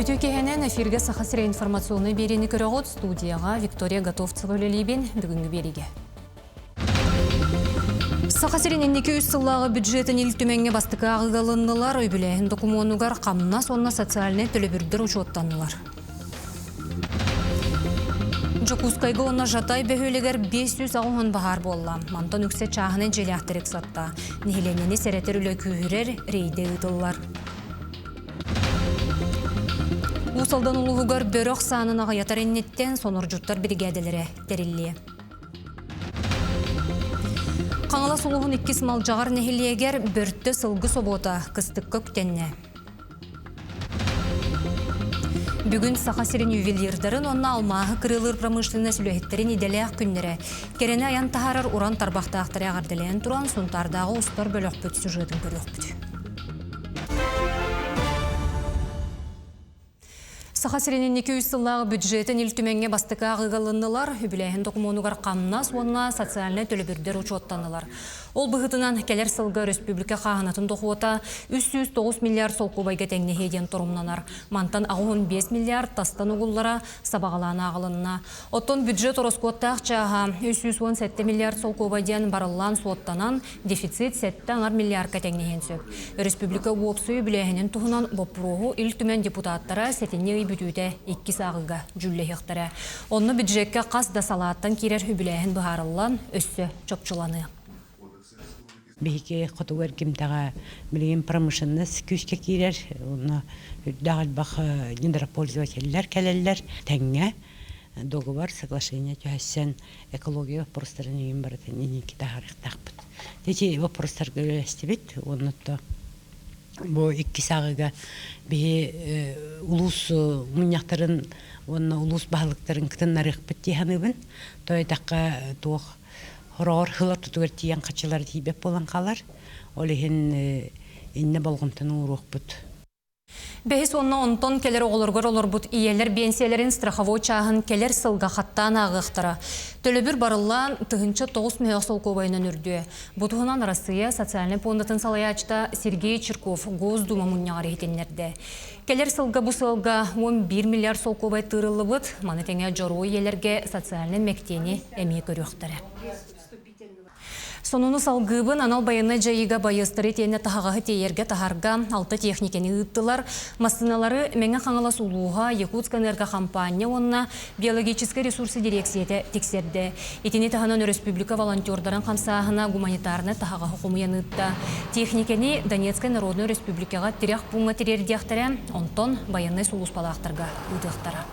Үтүө киэһэнэн эфиргэ Саха сирэ информационнай биэриини көрөҕүт. Студияҕа Виктория Готовцева үлэлиибин. Бүгүҥҥү биэриигэ. Саха сирин инники үс сыллааҕы бюджетын Ил Түмэҥҥэ бастакы ааҕыыга ылыннылар. Үбүлээһин докумуонугар хамнас уонна социальнай төлөбүрдэр учуоттаннылар. Дьокуускайга уонна Жатай бөһүөлэгэр 580 баһаар буолла. Мантан үксэ чааһынай дьиэлээхтэр ыксатта. Нэһилиэнньэни сэрэтэр үлэ күүһүрэр, рейдэ ыытыллар. Уус Алдан улууһугар бөрөх саанын аҕыйатар инниттэн сонордьуттар биригээдэлэрэ тэриллиэ. Хаҥалас улууһун иккис Малдьаҕар нэһилиэгэр Бөртө сылгы собуота кыстыкка үктэннэ. Бүгүн Саха сирин ювелирдарын уонна алмааһы кырыылыыр промышленность үлэһиттэрин идэлээх күннэрэ. Кэрэни айан таһаарар уран тарбахтаахтары эҕэрдэлээн туран Сунтаардааҕы устар бөлөхпүт сюжетын көрүөхпүт. Саха сирин инники үс сыллааҕы бюджетин Ил Түмэҥҥэ бастакы ааҕыыга ылыннылар. Үбүлээһин докумуонугар хамнас уонна социальнай төлөбүрдэр учуоттаннылар. Ол быһыытынан кэлэр сылга өрөспүүбүлүкэ хааһынатын дохуота 309 миллиард солкуобайга тэҥнэһиэ диэн торумнанар. Мантан 85 миллиард тастан угуллара сабаҕалаан ааҕылынна. Оттон бюджет ороскуоттаах чааһа 317 миллиард солкуобай диэн барыллаан суоттанан, дефицит сэттэ аҥар миллиардка тэҥнэһиэн сөп. Өрөспүүбүлүкэ уопсай үбүлээһинин туһунан боппуруоһу Ил Түмэн депутаттара сэтинньи ый бүтүүтэ иккис ааҕыыга дьүүллэһиэхтэрэ. Онно бюджекка хас да салааттан киирэр үбүлээһин быһаарыллан, өссө чопчуланыа. Биһиги хотугу эргимтэҕэ билигин промышленность күүскэ киирэр, онно үрдээх элбэх недропользователлэр кэлэллэр. Тэҥҥэ договор, соглашение түһэссэн экология вопростарын иһин барытын инники таһаарыахтаахпыт. Ити вопростарга үлэлэстибит уонна бу иккис ааҕыыга биһи улуус мунньахтарын уонна улуус баһылыктарын кытыннарыахпыт дии саныыбын. То этахха туох хороҕор сыл ортотугар тиийэн хаччылар тиийбэт буолан хаалар. Ол иһин иннэ болҕомтону ууруохпут. Бэһис уонна онтон кэлэр оҕолоругар олорбут ийэлэр биэнсийэлэрин страховой чааһын кэлэр сылга хаттаан ааҕыахтара. Төлөбүр барыллаан 1009 мөһөөх солкуобайынан үрдүө. Бу туһунан Арассыыйа социальнай пуондатын салайааччыта Сергей Чирков Госдума мунньаҕар иһитиннэрдэ. Кэлэр сылга бу сыалга 11 миллиард солкуобай тыырыллыбыт, маны тэҥэ дьоруой ийэлэргэ социальнай мэктиэни эмиэ көрүөхтэрэ. Сонуну салгыыбын анал байыаннай дьайыыга байыастары итиэннэ таһаҕаһы тиэйэргэ таһарга алта техникэни ыыттылар. Массыыналары Мэҥэ Хаҥалас улууһа, Якутскэнерго хампаанньа уонна биологическай ресурсы дириэксийэтэ тиксэрдэ. Итини таһынан өрөспүүбүлүкэ волонтердарын хамсааһына гуманитарнай таһаҕаһы хомуйан ыытта. Техникэни Донецкай Народнай Өрөспүүбүлүкэҕэ тирэх пууҥҥа тириэрдиэхтэрэ, онтон байыаннай сулууспалаахтарга ыытыахтара.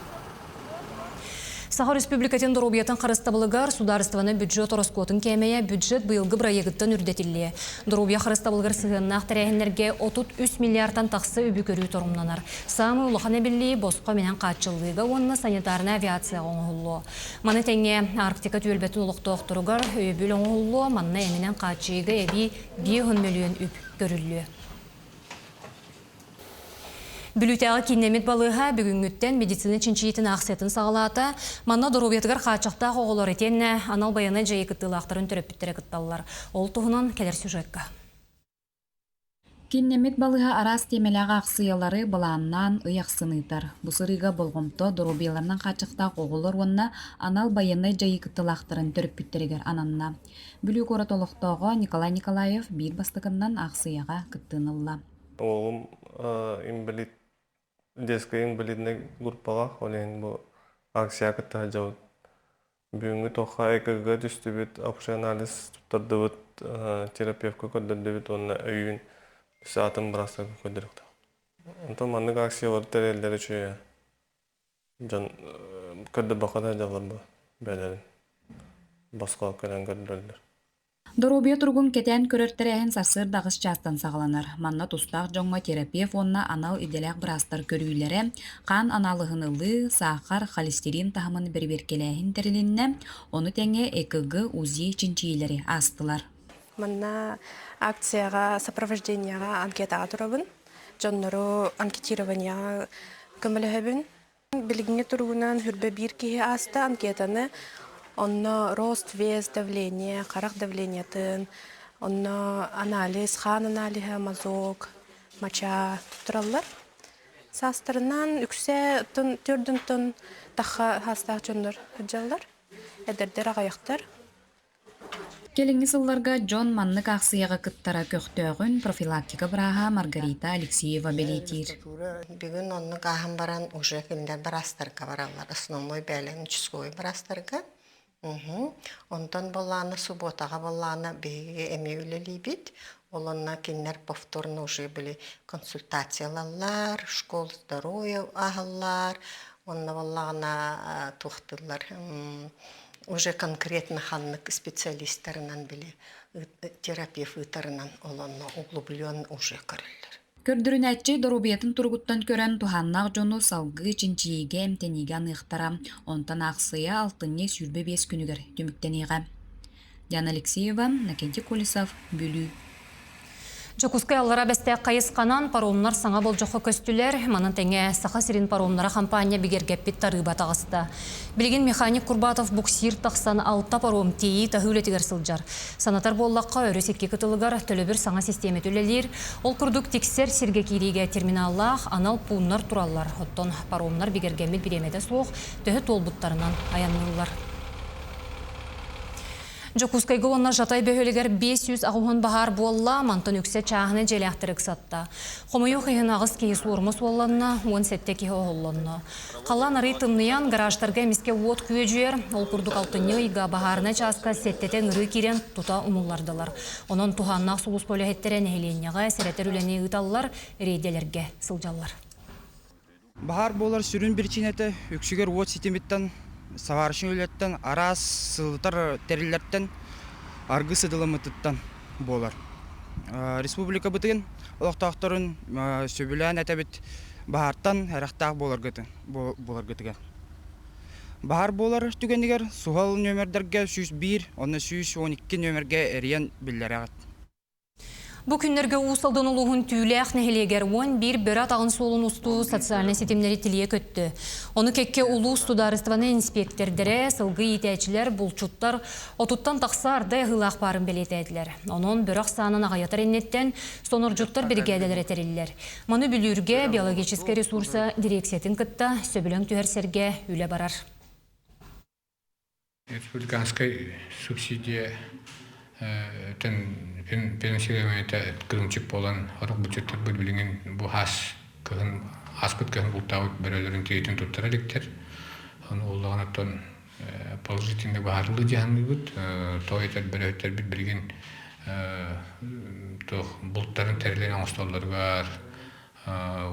Саха Республикатын доруобуйатын харыстабылыгар судаарыстыбаннай бюджет ороскуотун кээмэйэ бюджет быйылгы бырайыагыттан үрдэтиллиэ. Доруобуйа харыстабылыгар сыһыаннаах тэрээһиннэргэ 33 миллиардтан тахса үбү көрүү торумнанар. Саамай улахан эбиллии босхо эминэн хааччыллыыга уонна санитарнай авиацияҕа оҥоһуллуо. Маны тэҥэ Арктика түөлбэтин олохтоохторугар өйөбүл оҥоһуллуо, манна эминэн хааччыйыыга эбии 5 мөлүйүөн үп көрүллүө. Бүлүүтээҕи кииннэммит балыыһа бүгүҥҥүттэн медицина чинчийиитин аахсыйатын саҕалаата. Манна доруобуйатыгар хааччахтаах оҕолор итиэннэ анал байыаннай дьайыы кыттыылаахтарын төрөппүттэрэ кытталлар. Ол туһунан кэлэр сюжекка. Кииннэммит балыыһа араас тиэмэлээх аахсыйалары былааннаан ый ахсын ыытар. Бу сырыыга болҕомто доруобуйаларынан хааччахтаах оҕолор уонна анал байыаннай дьайыы кыттыылаахтарын төрөппүттэригэр ананна. Бүлүү куорат олохтооҕо Николай Николаев биир бастакыннан аахсыйаҕа кыттыыны ылла. Уолум инбэлиит детскай инвалиднай группаҕа, ол иһин бу акция кытта сылдьабыт. Бүгүҥҥү туохха ЭКГ түстүбүт, общий анализ туттардыбыт, терапевка көрдөрдүбүт уонна өйүүн өссө атын быраастарга көрдөрүөхтээх. Онтон маннык акциялар тэрийэллэрэ үчүгэй. Дьон көрдөрбөххө да дьаллар бу бэйэлэрин босхо кэлэн көрдөрөллөр. Доруобуйа туругун кэтээн көрөр тэрээһин сарсыарда аҕыс чаастан саҕаланар. Манна тустаах дьоҥҥо терапевт уонна анал идэлээх быраастар көрүүлэрэ, хаан анаалыһын ылыы, саахар, холестерин таһымын бэрэбиэркэлээһин тэрилиннэ, ону тэҥэ ЭКГ, УЗИ чинчийиилэри аастылар. Манна акцияҕа, сопровождениеҕа анкетаҕа турабын. Дьоннору анкетированиеҕа көмөлөһөбүн. Билиҥҥи туругунан хүрбэ биир киһи ааста анкетаны. Онно рост, вес, давление, харах давлениетын, онно анализ, хаан аналиһа, мазок, моча туттараллар. Саастарынан үксэ төрдүнтөн тахха хаастаах дьоннор сылдьаллар. Эдэрдэр аҕыйахтар. Кэлиҥҥи сылларга дьон маннык аахсыйаҕа кыттара көхтөөҕүн профилактика бырааһа Маргарита Алексеева бэлиэтиир. Бүгүн оннук ааһан баран уже кинилэр быраастарга бараллар, основной бээлэн участковый быраастарга. Онтон буоллаҕына субуотаҕа буоллаҕына биһиги эмиэ үлэлиибит. Ол онно кинилэр повторно уже били консультациялаллар, школа здоровья ааһаллар, онно буоллаҕына туохтууллар уже конкретно ханнык специалистарынан били терапевт ыытарынан ол онно углублен уже көрөллөр. Көрдөрүнээччи доруобуйатын туругуттан көрөн, туһааннаах дьону салгыы чинчийиигэ, эмтэниигэ аныахтара. Онтон аахсыйа алтынньы 25 күнүгэр түмүктэниэҕэ. Диана Алексеева, Накентий Колесов, Бүлүү. Дьокуускай Аллара Бэстээх хайысханан паромнар саҥа болдьоххо көстүлэр. Манан тэҥэ Саха сирин паромнара хампаанньа бигэргэппит тарыыба таҕыста. Билигин механик Курбатов буксир тахсан алта паром тиэйии-таһыы үлэтигэр сылдьар. Санатар буоллахха, өрүс икки кытылыгар төлөбүр саҥа систиэмэтэ үлэлиир. Ол курдук тиксэр сиргэ киириигэ терминаллаах анал пууннар тураллар. Оттон паромнар бигэргэммит бириэмэтэ суох, төһө туолбуттарынан айанныыллар. Дьокуускайга уонна Жатай бөһүөлэгэр 580 баһаар буолла, мантан үксэ чааһынай дьиэлээхтэр ыксатта. Хомойуох иһин аҕыс киһи суорума суолланна, 17 киһи оһоллонно. Халлаан арый тымныйан, гаражтарга эмискэ уот күөдьүйэр. Ол курдук алтынньы ыйга баһаарынай чааска сэттэтэ ыҥырыы киирэн тута умуллардылар. Онон туһааннаах сулууспа үлэһиттэрэ нэһилиэнньэҕэ сэрэтэр үлэни ыыталлар, рейдэлэргэ сылдьаллар. Баһаар буолар сүрүн биричиинэтэ үксүгэр уот ситимиттэн, сварочнай үлэттэн, араас сылытар тэриллэртэн, аргы сыдыламмытыттан буолар. Республикабытын олохтоохторун сөбүлээн этэбит баһаартан эрэхтээх буоларгытыгар. Баһаар буолар түгэнигэр суһал нүөмэрдэргэ 101 уонна 112 нүөмэргэ эрийэн биллэрэҕит. Бу күннэргэ Уус Алдан улууһун Түүлээх нэһилиэгэр 11 бөрө атаҕын суолун устуу социальнай ситимнэри тилийэ көттө. Ону кэккэ улуус судаарыстыбаннай инспиэктэрдэрэ, сылгы иитээччилэр, булчуттар отуттан тахса ардай аһыылаах баарын бэлиэтээтилэр. Онон бөрө ахсаанын аҕыйатар инниттэн сонордьуттар биригээдэлэрэ тэриллэр. Маны Бүлүүргэ биологическай ресурса дирекциятын кытта сөбүлэҥ түһэрсэргэ үлэ барар. Республиканскай субсидия финансированиета кырыымчык буолан, орох бюджеттарбыт билигин бу хаас кыһын ааспыт кыһын бултаабыт бөрөлөрүн тириитин туттара иликтэр. Ону буоллаҕына оттон положительный баһаарылыы дьаһаныыбыт. Тоҕо этэр бөрөһүттэрбит билигин туох бултарын тэрилин оҥостоллоругар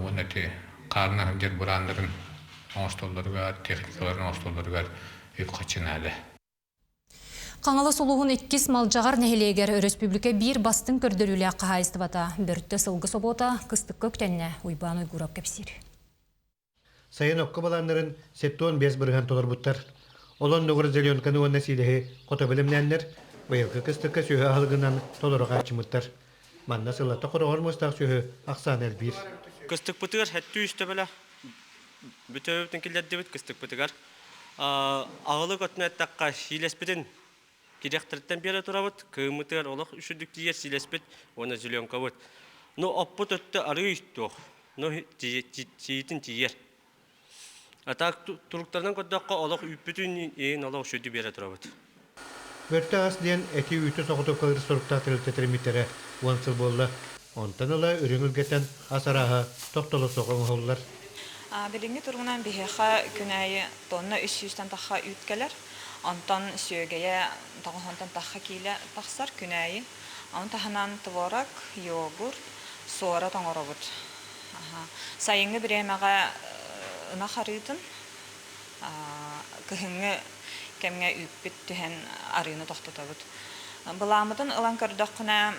уонна ити хаарынан сылдьар бурааннарын оҥостоллоругар, техникаларын оҥостоллоругар үп-харчы наада. Хаҥалас улууһун иккис Малдьаҕар нэһилиэгэр өрөспүүбүлүкэ биир бастыҥ көрдөрүүлээх хаһаайыстыбата Бөртө сылгы собуота кыстыкка үктэннэ, Уйбаан Уйгуров кэпсиир. Сайын окко балааннарын 75% толорбуттар. Ол оннугар зеленканы уонна сиилэһи хото бэлэмнээннэр, быйылгы кыстыкка сүөһү аһылыгынан толору хааччыммыттар. Манна сыллата хороҕор муостаах сүөһү ахсаана элбиир. Кыстыкпытыгар сэттэ төбөлөөх бүтөбүтүн киллэрдибит кыстыкпытыгар. Аҕылык өттүнэн эттэххэ, сиилэспитин кириэхтэриттэн биэрэ турабыт, кыыммытыгар олох үчүгдүк тиийэр сиилэспит уонна зеленкабыт. Ну, оппут өттө арыый туох, ну, тиийитин тиийэр. А так туруктарынан көрдөххө, олох үүппүтүн иин олох үчүгдүк биэрэ турабыт. Бөртө ас диэн эти үүтү соҕотуопкалыыр соруктаах тэрилтэ тэриммиттэрэ уон сыл буолла. Онтон ыла үрүҥ үргэтэн ас арааһа тохтоло суох оҥоһуллар. Билиҥҥи туругунан биһиэхэ күн аайы тонна үс сүүстэн тахха үүт кэлэр. Онтон сүөгэйэ тоҕуһунтан тахха киилэ тахсар күн аайы. Ону таһынан творог, йогурт, суорат оҥоробут. Сайыҥҥы бириэмэҕэ ынах арыытын, кыһыҥҥы кэмҥэ үүппүт түһэн арыыны тохтотобут. Былааммытын ылан көрдөххүнэ,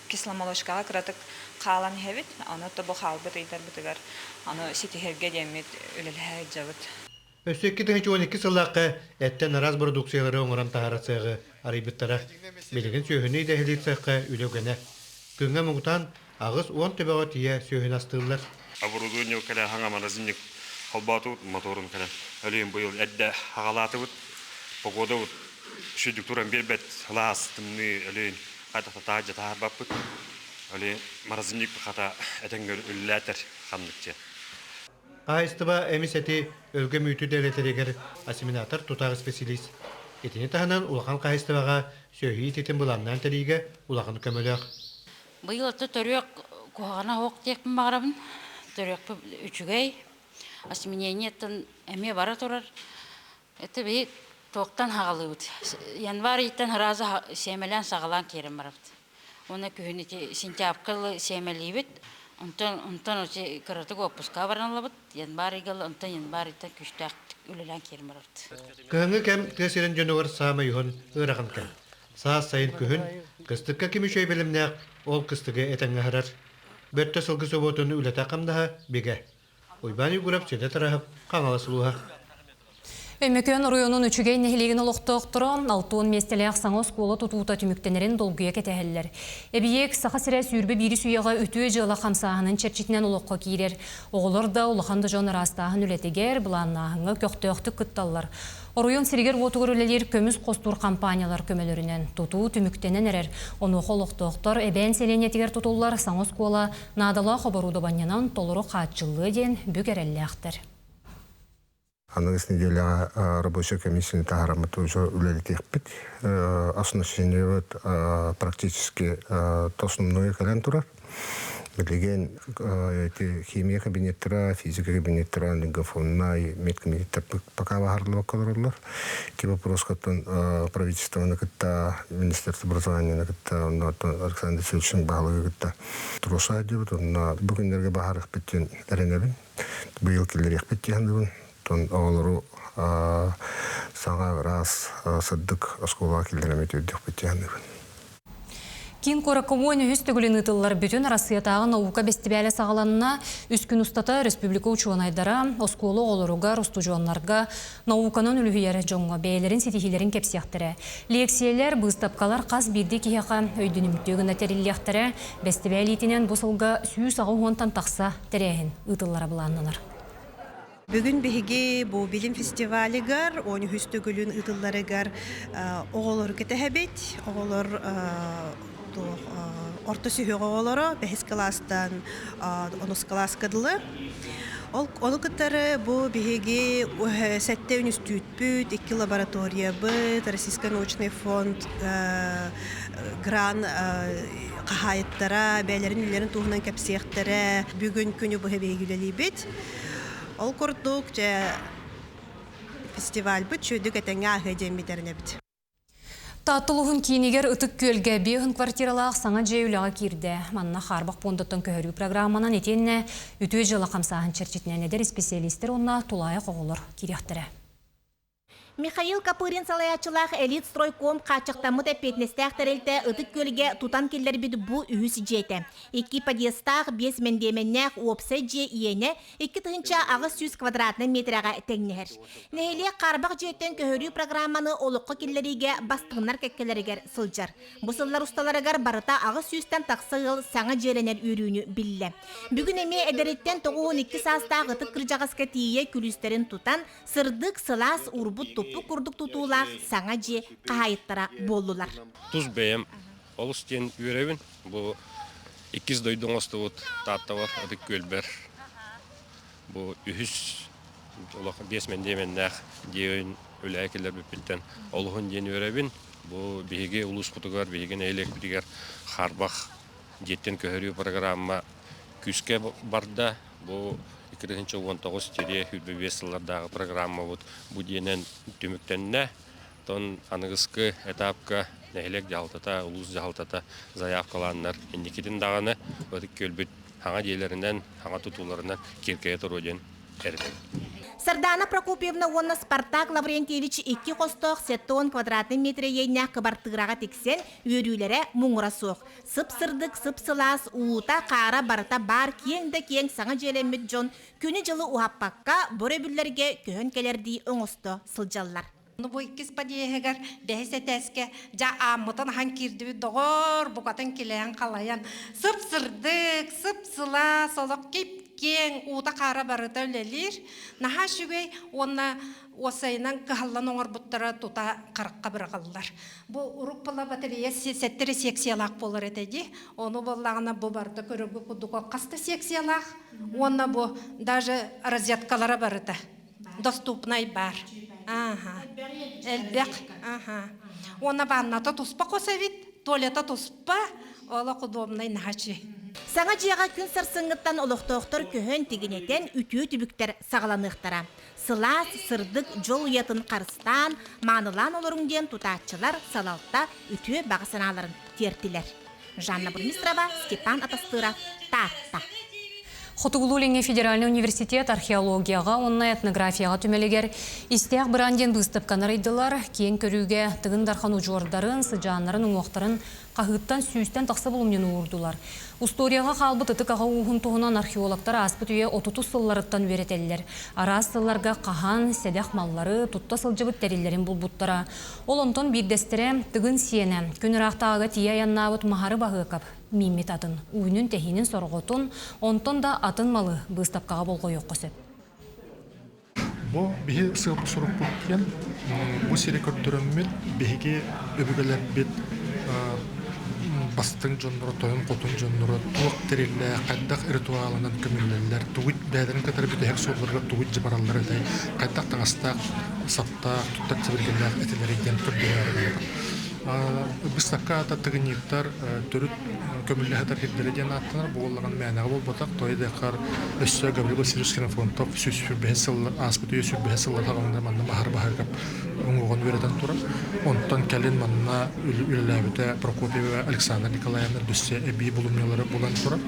кисломолочкаҕа кыратык хаалан иһэбит. Ону бу хаалбыт ыйдарбытыгар аны ситиһэргэ диэммит үлэлэһэ сылдьабыт. Өссө 2012 сыллаахха эттэн араас бородууксуйалары оҥорон таһаарар сыаҕы арыйбыттара. Билигин сүөһүнү идэһэлиир сыахха үлэ үгэнэ. Күҥҥэ муҥутаан 80 төбөҕө тиийэ сүөһүнү астыыллар. Оборудование кэлэ хаҥа морозильник холбоотубут, моторун кэлэ. Өлүйүн быйыл эрдэ аҕалаатыбыт. Погода үчүгдүк туран биэрбэт, сылаас, тымныы өлүйүн хайдах да таһырдьа таһаарбаппыт. Өлүйүн морозильник хата этэҥҥэ үлэлээтэр ханнык дьэ. Хаһаайыстыба эмис эти өлгөм үүтү дэлэтэригэр осеменатор тутаах исписэлиис. Итини таһынан улахан хаһаайыстыбаҕа сүөһү иитиитин былааннаан тэрийиигэ улахан көмөлөөх. Быйыл ото төрүөх куһаҕана суох диэхпин баҕарабын. Төрүөхпүт үчүгэй. Осеменениеттан эмиэ бара турар. Это биһи туохтан хаҕалыыбыт? Январь ыйтан сразу сиэмэлээн саҕалаан киирэн барабыт. Уонна күһүн ити сентябрьга ылы сиэмэлиибит. Онтон онтон ити кыратык уоппускаҕа баран ылабыт. Январь ыйга ылы, онтон январь ыйтан күүстээхтик үлэлээн киирэн барабыт. Кыһыҥҥы кэм тыа сирин дьонугар саамай уһун, ыарахан кэм. Саас, сайын, күһүн кыстыкка ким үчүгэй бэлэмнээх, ол кыстыгы этэҥҥэ аһарар. Бөртө сылгы собуотун үлэтэ-хамнаһа бигэ. Уйбаан Егоров, Сэтэ Тараһап, Хаҥалас улууһа. Өймөкөөн оройуонун Үчүгэй нэһилиэгин олохтоохторо 60 миэстэлээх саҥа оскуола тутуута түмүктэнэрин долгуйа кэтэһэллэр. Эбийиэк Саха сирэ 21 үйэҕэ үтүө дьыала хамсааһынын чэрчитинэн олоххо киирэр. Оҕолор да, улахан да дьон ыраастааһын үлэтигэр, былааннааһыҥҥа көхтөөхтүк кытталлар. Оройуон сиригэр-уотугар үлэлиир көмүс хостуур компаниялар көмөлөрүнэн тутуу түмүктэнэн эрэр. Онуоха олохтоохтор Эбээн сэлиэнньэтигэр тутуллар саҥа оскуола наадалаах оборудованиенан толору хааччыллыа диэн бүк эрэллээхтэр. Аныгыс неделяҕа рабочая комиссияны таһаараммыт уже үлэлэтиэхпит. Оснащениебыт практически основное кэлэн турар. Билигин эти химия кабинеттара, физика кабинеттара, лингофоннай медкабинеттар пока баһарыллыбакка олороллор. Ити вопроскаттан правительствоны кытта, министерство образованияны кытта, онно Александр Васильевич баһылыгы кытта туруса диэбит. Онно бу күннэргэ баһарыахпыт диэн эрэнэбин. Быйыл киллэриэхпит диэн Тон оҕолору саҥа ыраас, сырдык оскуолаҕа киллэрэммит үрдүкпүт диэн Киин куоракка 13 төгүлүн ыытыллар бүтүн Арассыйатааҕы наука бэстибээлэ саҕаланна. Үс күн устата республика учуонайдара оскуола оҕолоругар, устудьуоннарга науканан үлүһүйэр дьоҥҥо бэйэлэрин ситиһиилэрин кэпсиэхтэрэ. Лиэксийэлэр, быыстапкалар хас биирдии киһиэхэ өйдөнүмтүө гына тэриллиэхтэрэ. Бэстибээл иитинэн бу сылга 180-тан тахса тэрээһин ыытыллара былааннанар. Бүгүн биһиги бу билим фестивалыгар 13 төгүлүн ыытылларыгар оҕолору кэтэһэбит. Оҕолор орто сүһүөх оҕолоро бэһис кылаастан онус кылааска дылы. Ол ону кытары бу биһиги сэттэ үнүстүүппүт, икки лабораториябыт, Российский научный фонд гран хаһаайыттара бэйэлэрин үлэлэрин туһунан кэпсиэхтэрэ. Бүгүн күнү быһа биһиги үлэлиибит. Ол курдук, дьэ, фестивальбыт чүөдүк этэҥҥэ ааһыа диэммит эрэнэбит. Таатта улууһун киинигэр Ытык Күөлгэ биэһин квартиралаах саҥа дьиэ үлэҕэ киирдэ. Манна хаарбах пуондаттан көһөрүү программанан итиэннэ үтүө дьыала хамсааһын чэрчитинэн эдэр исписэлиистэр уонна тулаайах оҕолор киириэхтэрэ. Михаил Копырин салайааччылаах Элит стройком хааччахтаммыт эппиэтинэстээх тэрилтэ Ытык Күөлгэ тутан киллэрбит бу үһүс дьиэтэ. Икки подъезтаах, биэс мэндиэмэннээх уопсай дьиэ иэнэ 2800 квадратнай миэтэрэҕэ тэҥнэһэр. Нэһилиэк хаарбах дьиэттэн көһөрүү программаны олоххо киллэриигэ бастыҥнар кэккэлэригэр сылдьар. Бу сыллар усталарыгар барыта 800-тэн тахса ыал саҥа дьиэлэнэр үөрүүнү биллэ. Бүгүн эмиэ эдэриттэн 92 саастаах ытык кырдьаҕаска тиийэ күлүүстэрин тутан, сырдык, сылаас, уурбут-туппут курдук тутуулаах саҥа дьиэ хаһаайыттара буоллулар. Тус бэйэм олус диэн үөрэбин. Бу иккис дойду оҥостубут Тааттабар, Ытык Күөлбэр бу үһүс олох биэс мэндиэмэннээх дьиэбин үлэҕэ киллэрбиппиттэн олуһун диэн үөрэбин. Бу биһиги улууспутугар, биһиги нэһилиэкпитигэр хаарбах дьиэттэн көһөрүү программа күүскэ барда. Бу 2019 тириэ 25 сыллардааҕы программабыт бу диэнэн түмүктэннэ. Оттон аныгыскы этапка нэһилиэк дьаһалтата, улуус дьаһалтата заявкалааннар инникитин даҕаны Ытык Күөлбүт хаҥа дьиэлэринэн, хаҥа тутууларынан киэркэйэ туруо диэн эрэнэбит. Сардаана Прокопьевна уонна Спартак Лаврентьевич икки хостоох 70 квадратный метр иэннээх кыбартыыраҕа тиксэн, үөрүүлэрэ муҥура суох. Сып-сырдык, сып-сылаас, уута, хаара барыта баар киэҥ да киэҥ саҥа дьиэлэммит дьон күнү-дьылы уһаппакка, бу өрөбүллэргэ көһөн кэлэрдии оҥосто сылдьаллар. Ну бу иккис подъеһыгар бэһис этээскэ дьэ ааммытын аһан киирдибит доҕор букатын килэйэн халайан сып-сырдык, сып-сылаас олох кип. киэҥ уута-хаара барыта үлэлиир. Наһаа үчүгэй уонна уосайынан кыһаллан оҥорбуттара тута харахха быраҕыллар. Бу уруккула батарея сэттэ эрэ секциялаах буолар этэ дии. Ону буоллаҕына бу барыта көрөргө курдук хас да секциялаах уонна бу даже розеткалара барыта доступнай баар. Ааха. Элбэх. Аха. Уонна ванната туспа хос эбит, туалета туспа, олох удобнай наһачы. Саҥа дьиэҕэ күн сарсыҥҥыттан олохтоохтор көһөн тигинэтэн үтүө түбүктэр саҕаланыахтара. Сылаас, сырдык дьол уйатын харыстаан, маанылаан олоруҥ диэн тутааччылар салалта үтүө баҕа санааларын тиэртилэр. Жанна Бурмистрова, Степан Атастыров, Таатта. Хотугулуу-Илиҥҥи федеральнай университет археологияҕа уонна этнографияҕа түмэлигэр Истээх быраан диэн быыстапканы арыйдылар. Киэҥ көрүүгэ Тыгын Дархан удьуордарын, сыдьааннарын уҥуохтарын хаһыыттан сүүстэн тахса булумньуну уурдулар. Устуоруйаҕа хаалбыт ытык аҕа ууһун туһунан археологтар ааспыт үйэ отутус сылларыттан үөрэтэллэр. Араас сылларга хаһан, сэдэх маллары, тутта сылдьыбыт тэриллэрин булбуттара. Ол онтон биирдэстэрэ Тыгын сиэнэ, күн ыраахтааҕыга тиийэ айаннаабыт Маһары Баһыакап мииммит атын, үүнүн-тэһиинин сорҕотун, онтон да атын малы быыстапкаҕа болҕойуохха сөп. Бу биһи сыалбыт сорукпут диэн бу сири көрдөрөммүт биһиги өбүгэлэрбит бастыҥ дьонноро, тойон-хотун дьонноро туох тэриллээх, хайдах ритуалынан көмүллэллэр, тугу бэйэлэрин кытары бүтэһик суолларыгар тугу илдьэ бараллар этэй, хайдах таҥастаах, саптаах, туттар сэбиргэллээх этилэрий диэн көрдөһөөрү Быыстапка аата Тыгыньыктар төрүт көмүллэ сытар сирдэрэ диэн ааттанар. Бу буоллаҕына мээнэҕэ буолбатах. Тоҕо өссө Гаврил Васильевич Ксенофонтов 125 сыллар ааспыт үйэ 125 сыллар саҕаланар манна баһар баһарга уҥуоҕун үөрэтэн турар. Онтон кэлин манна үлэлээбитэ Прокопьева Александра Николаевна өссө эбии булумньулары булан турар.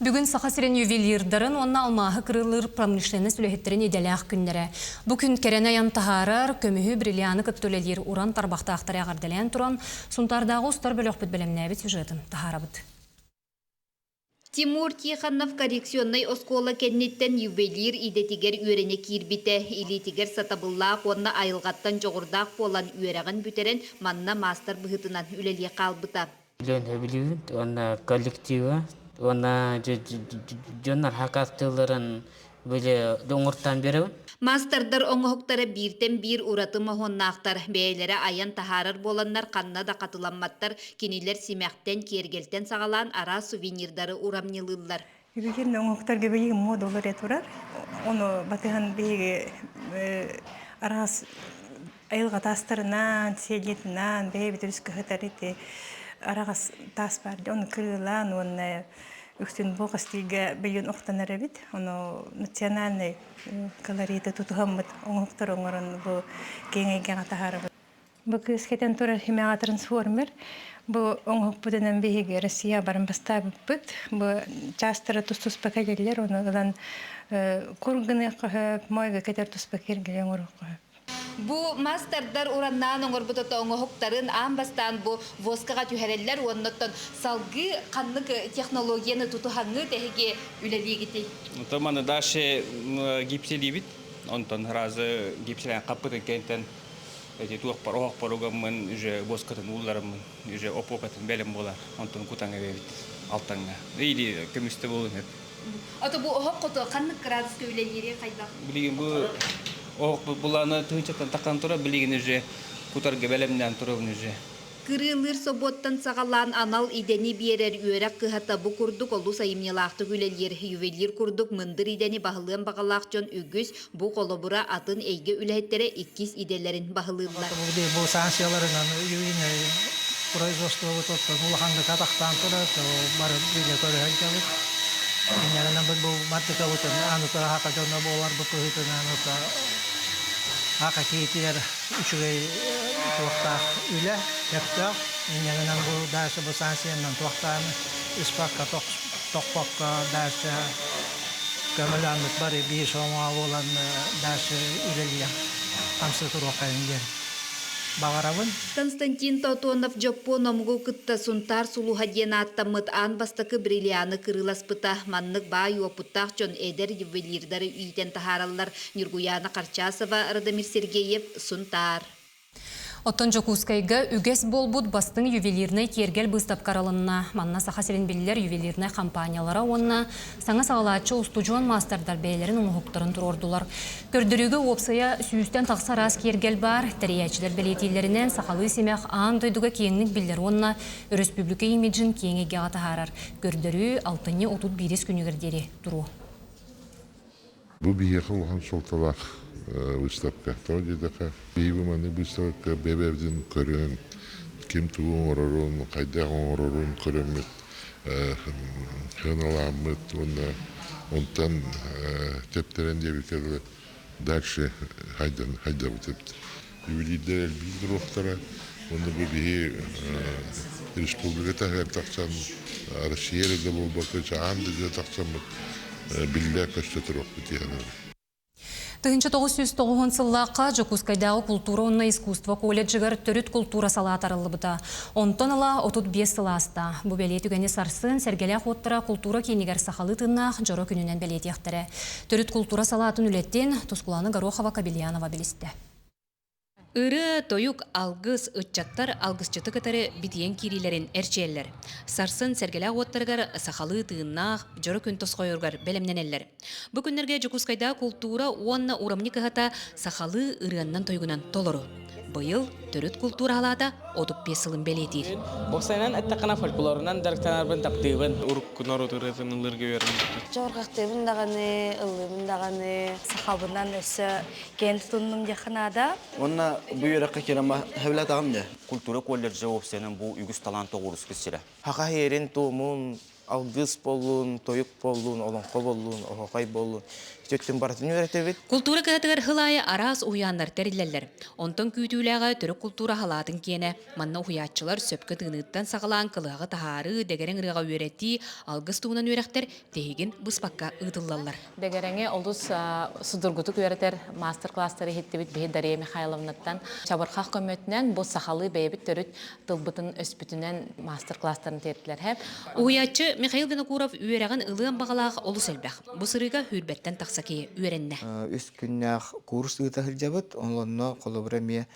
Бүгүн Саха сирин ювелирдарын уонна алмааһы кырыылыыр промышленность үлэһиттэрин идэлээх күннэрэ. Бу күн кэрэн айан таһаарар, көмүһү, бриллианы кытта үлэлиир уран тарбахтаахтары эҕэрдэлээн туран, Сунтаардааҕы устар бөлөхпүт бэлэмнээбит сюжетын таһаарабыт. Тимур Тихонов коррекционнай оскуола кэнниттэн ювелир идэтигэр үөрэнэ киирбитэ. Илиитигэр сатабыллаах уонна айылҕаттан дьоҕурдаах буолан үөрэҕин бүтэрэн манна маастар быһыытынан үлэлии хаалбыта. Үлэни сөбүлүүбүн уонна коллектива уонна дьоннор хакастыылларын били оҥортоон биэрэбин. Маастардар оҥоһуктара бииртэн биир ураты моһуоннаахтар. Бэйэлэрэ айан таһаарар буоланнар ханна да хатыламматтар. Кинилэр симэхтэн, киэргэлтэн саҕалаан араас сувенирдары урамньылыыллар. Билигин оҥоһуктарга билигин муодалар турар. Ону батыһан биһиги араас айылҕа таастарынан, сиэлиэтинэн бэйэбит өрүс кыһытар ити араҕас таас баар ону кырыылаан уонна үксүн бу хастыыга билигин охтонор эбит. Ону национальный колориты тутуһаммыт оҥоһуктар оҥорон бу киэҥ эйгэҕэ таһаарабыт. Бу кыыс кэтэн турар химэҕэ трансформер. Бу оҥоһукпутунан биһиги Россия баран бастаабыппыт. Бу чаастара тус-туспа кэлэллэр, ону ылан кур гыныахха сөп, моойго кэтэр туспа киэргэли оҥоруохха сөп. Бу маастардар ураннаан оҥорбут оҥоһуктарын аан бастаан бу воскаҕа түһэрэллэр уонна оттон салгыы ханнык технологияны тутуһаҥҥыт эһиги үлэлиигитий? Онтон маны дальше гипселиибит. Онтон сразу гипселээн хаппытын кэнтэн эти туохпар оһохпор угаммын уже воскатын ууллараммын уже опокатын бэлэм буолар. Онтон кутаҥ эбэбит алтаҥҥа. Или көмүстэ буолун сөп. Ото бу оһох хото ханнык градуска үлэлиири хайдах? Билигин бу оһох булааны тыһыынчаттан тахсан турар, билигин уже кутарга бэлэмнээн турабын уже. Кырыылыыр собуоттан саҕалаан анал идэни биэрэр үөрэх кыһата бу курдук олус айымньылаахтык үлэлиир. Ювелир курдук мындыр идэни баһылыан баҕалаах дьон үгүс, бу холобура атын эйгэ үлэһиттэрэ иккис идэлэрин баһылыыллар. Бу санкцияларынан ювелирнай производствобут улаханнык атахтаан турар, бары билэ көрө сылдьабыт. Инньэ бу мантыкабытын аны хака дьоно буолар бу кыһыытынан хака киһитигэр үчүгэй туохтаах үлэ сөптөөх. Инньэ гынан бу дальше бу санкциянан туохтаан ыспакка тохпокко дальше көмөлөммүт бары биир сомоҕо буолан дальше үлэлиэх хамсыы туруоххайын диэн баҕарабын. Константин Тотонов дьоппуон омугу кытта Сунтаар сулуһа диэн ааттаммыт аан бастакы бриллианы кырыыласпыта. Маннык баай уопуттаах дьон эдэр ювелирдары иитэн таһаараллар. Ньургуйаана Харчасова, Радомир Сергеев, Сунтаар. Оттон Дьокуускайга үгэс буолбут бастыҥ ювелирнай киэргэл быыстапка арылынна. Манна Саха сирин биллэр ювелирнай компаниялара уонна саҥа саҕалааччы устудьуон маастардар бэйэлэрин оҥоһуктарын туруордулар. Көрдөрүүгэ уопсайа сүүстэн тахса араас киэргэл баар. Тэрийээччилэр бэлиэтииллэринэн, сахалыы симэх аан дойдуга киэҥник биллэр уонна өрөспүүбүлүкэ имиджин киэҥ эйгэҕэ таһаарар. Көрдөрүү алтынньы 31 күнүгэр диэри туруо. Бу биһиэхэ улахан суолталаах выставка. Тоҕо диэтэххэ, биһиги маннык выставка бэйэ-бэйэбитин көрөн, ким тугу оҥорорун, хайдах оҥорорун көрөммүт, сыаналааммыт уонна онтон тэптэрэн диэбиккэ дылы дальше хайдабыт эбит. Ювелирдэр элбии туруохтара уонна бу биһи республика таһыгар тахсан Россия эрэ да буолбакка аан дойдуга тахсаммыт биллэ көстө туруохпут диэн 1990 сыллаахха Дьокуускайдааҕы култуура уонна искусство колледжыгар төрүт култуура салаата арыллыбыта. Онтон ыла 35 сыл ааста. Бу бэлиэ түгэни сарсын Сэргэлээх уоттара култуура киинигэр сахалыы тыыннаах дьоро күнүнэн бэлиэтиэхтэрэ. Төрүт култуура салаатын үлэтин Тускулана Горохова-Кобельянова билистэ. Ырыа, тойук, алгыс, ыччаттар алгысчыты кытары битийэн киириилэрин эрчийэллэр. Сарсын Сэргэлээх уоттарыгар сахалыы тыыннаах, дьоро күн тосхойоругар бэлэмнэнэллэр. Бу күннэргэ Дьокуускайдааҕы култуура уонна урамньы кыһата сахалыы ырыаннан-тойугунан толору. Быйыл төрүт култуура халаата 35 сылын бэлиэтиир. Уопсайынан эттэххинэ фольклорунан дьарыктанарбын таптыыбын. Урукку норуот ырыатын ыллыырга үөрэммитим. Чорҕахтыыбын даҕаны, ыллыыбын даҕаны, сахабынан өссө киэн тутуннум диэххэ наада. Уонна бу үөрэххэ киирэн сөбүлэтэҕим дьэ. Культура колледжа уопсайынан бу үгүс талаан тоҕуоруспут сирэ. Хаха иэрин туомун, алгыс буоллун, тойук буоллун, олоҥхо буоллун, оһуохай буоллун үтүөттүн барытын үөрэтэбит. Култуура кыһатыгар сыл аайы араас уһуйааннар тэриллэллэр. Онтон күүтүүлээҕэ төрүт култуура халаатын киэнэ. Манна уһуйааччылар сөпкө тыыныыттан саҕалаан кылыһаҕы таһаарыы, дэгэрэҥ ырыаҕа үөрэтии, алгыс туһунан үөрэхтэр тиһигин быспакка ыытыллаллар. Дэгэрэҥи олус судургутук үөрэтэр маастар-класстары иһиттибит биһи Дария Михайловнаттан. Чабырхах көмөтүнэн бу сахалыы бэйэбит төрүт тылбытын өспүтүнэн маастар-класстарын тиэртилэр. Уһуйааччы Михаил Винокуров үөрэҕин ылыан баҕалаах олус элбэх. Бу сырыыга сүүрбэттэн тахса киһи үөрэннэ. Үс күннээх курс ыыта сылдьабыт. Онно холобура эмиэ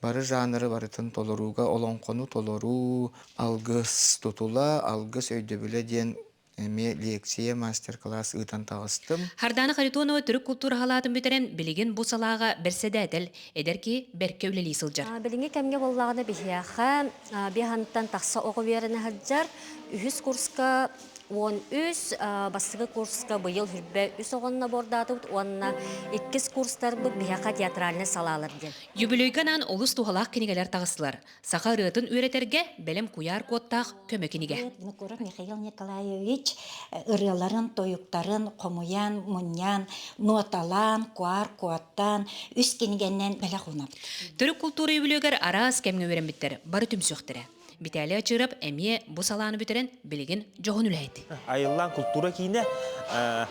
бары жанры барытын толорууга олоҥхону толоруу, алгыс тутула, алгыс өйдөбүлэ диэн Эмиэ лекция, мастер-класс ыытан таҕыстым. Хардана Харитонова төрүт култуура халаатын бүтэрэн, билигин бу салааҕа бэрсэдээтэл, эдэр киһи бэркэ үлэлии сылдьар. Билиҥҥи кэмҥэ буоллаҕына биһиэхэ биһантан тахса оҕо үөрэнэ сылдьар. Үһүс курска 13, бастакы курска быйыл хүрбэ үс оҕонно бордаатыбыт уонна иккис курстарбыт биһиэхэ театральнай салаалар диэн. Юбилейга анаан олус туһалаах кинигэлэр таҕыстылар. Саха ырыатын үөрэтэргэ бэлэм куйаар куоттаах көмө кинигэ. Винокуров Михаил Николаевич ырыаларын, тойуктарын хомуйан, мунньан, ноталаан, куар куоттаан үс кинигэннэн бэлэх уунабыт. Төрүт култуура үбүлүөгэр араас кэмҥэ үөрэммиттэр бары түмсүөхтэрэ. Виталий Ачыров эмиэ бу салааны бүтэрэн билигин дьоһун үлэһит. Айыллаан култуура киинэ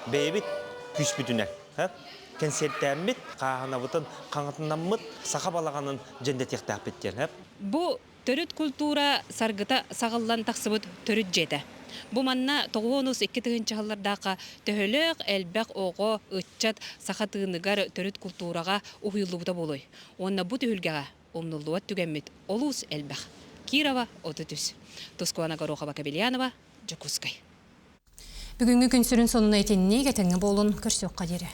бэйэбит күүспүтүнэн кэнсиэртээммит, хааһынабытын хаҥатынаммыт саха балаҕанын дьэндэтиэхтээхпит диэн. Бу төрүт культура саргыта саҕыллан тахсыбыт төрүт дьиэтэ. Бу манна 92 тыһыынча төһөлөөх элбэх оҕо, ыччат саха тыыныгар төрүт култуураҕа уһуйуллубута буолуой? Уонна бу түһүлгэҕэ умнуллубат түгэммит олус элбэх. Кирова 33. Тускуана Горохова-Кобельянова, Дьокуускай. Бүгүҥҥү күн сүрүн сонуна итинник, этэҥҥэ буолун, көрсүөххэ диэри.